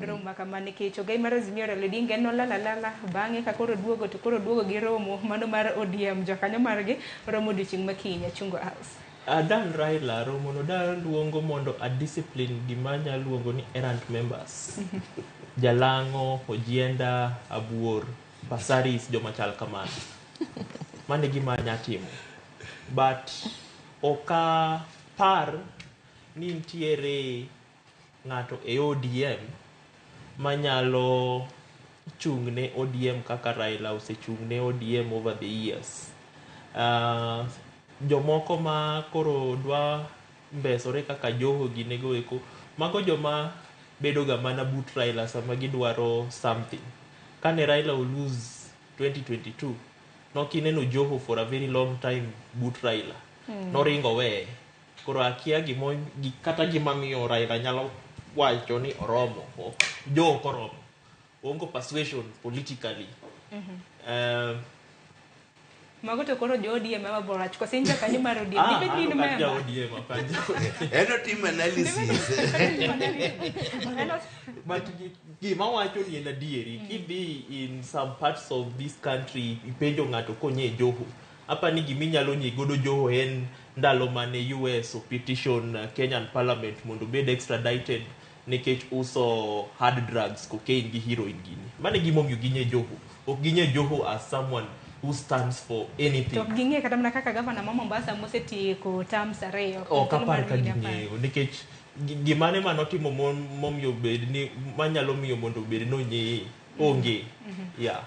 Romo ma kama nikech ogai mar Azimio Raila Odinga en nolal alala bang'e ka koro duogo to koro duogo gi romo mano mar ODM jokanyo margi romo odiochieng' ma kiny Achungo House. Adan Raila romo no da luongo mondo a discipline gima anya luongo ni errant members. Jalang'o, Ojienda, Abuor, Pasaris, joma chal kamano. Mano e gima anya timo. But ok apar ni nitiere ng'ato e ODM manyalo chung' ne ODM kaka Raila osechung' ne ODM over the years. Jomoko ma koro dwa mbesore kaka Joho gine go eko, mago joma bedo ga mana but Raila sama gidwaro something. Kane Raila o lose 2022, nokineno Joho for a very long time but Raila. Noringo weye. Koro akia gimo, kata gima miyo Raila nyalo wacho ni oromo. Joho ok oromo. Onge persuasion politically. Mago to koro jo ODM ema biro wacho. Koso in jakanyo mar ODM? Ah, Dibed ni in an ok an ja member? ODM, ok an ja ODM. En otim analysis. But gima wacho ni en adieri. Kidhi in some parts of this country, ipenjo ng'ato kong'e Joho. Apa ni giminyalo ng'e godo Joho en ndalo mane US o petition Kenyan parliament mondo obed extradited nikech uso hard drugs, cocaine gi heroin gini. Mano e gimomiyo ging'e Joho. Ok ging'e Joho as someone who stands for anything. To ok ging'e kata mana kaka gavana ma Mombasa mosetieko terms ariyo. Ok Thuolo apar mar ka higni 10. ging'eyo nikech gimane manotimo momiyo bed ni manyalo miyo mondo obed ni ong'eye onge, yeah.